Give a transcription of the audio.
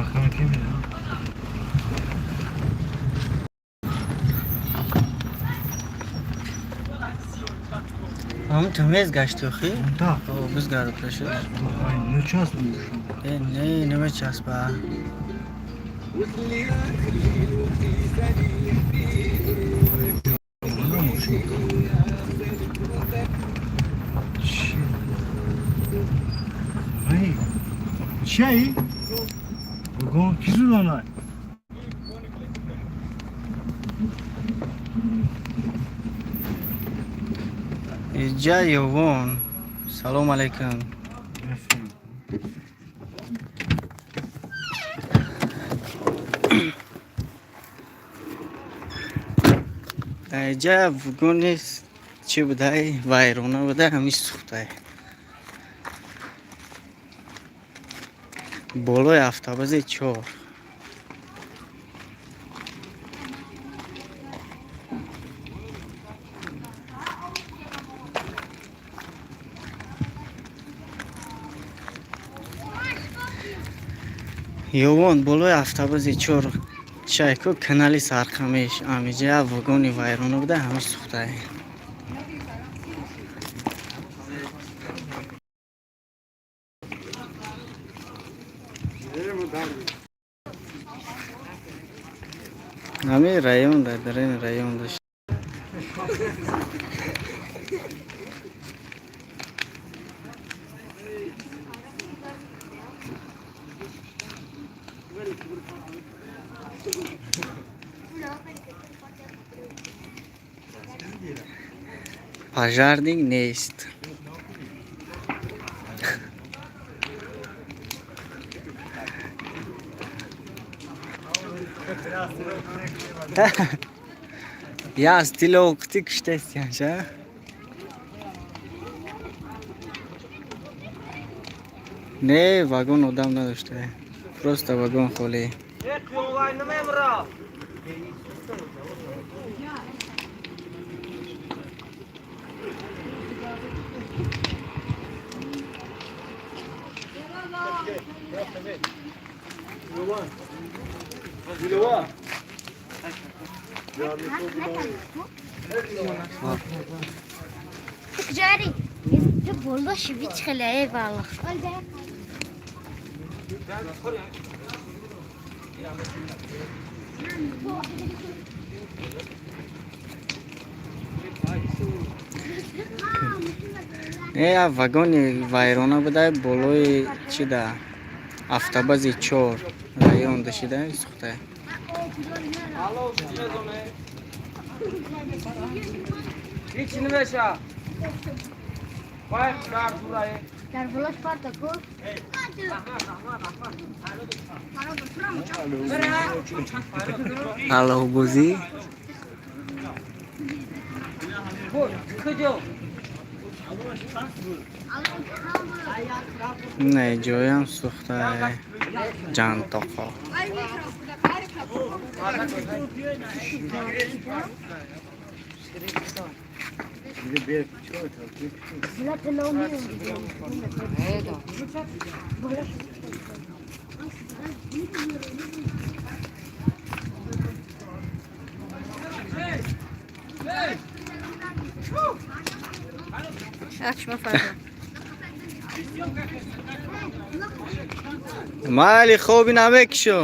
Маҳкама ки мера? Ҳам ту мез гашти охи? Да. О, бизгард пеши. Ай, нечасп. Э, не, намечаспа. Мошин. Чи? Ай. Чай? Вагон ки зудонай? Иҷа Ёвон. Салом алейкум. Рафтем. Иҷа вагони чӣ будай? Вайрона буда, ҳамин сӯхтай. Болои автобуси чор. Ёвон, болои автобуси чор чайку канали Сарқамиш амиҷа вагони вайрона буда, ҳамин сӯхтай. Ҳамин район дар дарини район дошт. Пожарник нест. Я стило қити киштестиянша. Не, вагон одам надошта. Просто вагон холӣ. Ҷари, боло шивич хеле эваллах. Не, я вагони вайрона буда, болои чи да автобази чор район дошида сӯхта. Ҳеҷ намеша. Вай дар дурае. Дар болош парта ку. Аллоҳбозӣ. Куҷо? Не, ҷоям сӯхта, ҷантоқо. Майли, хоби намекишо.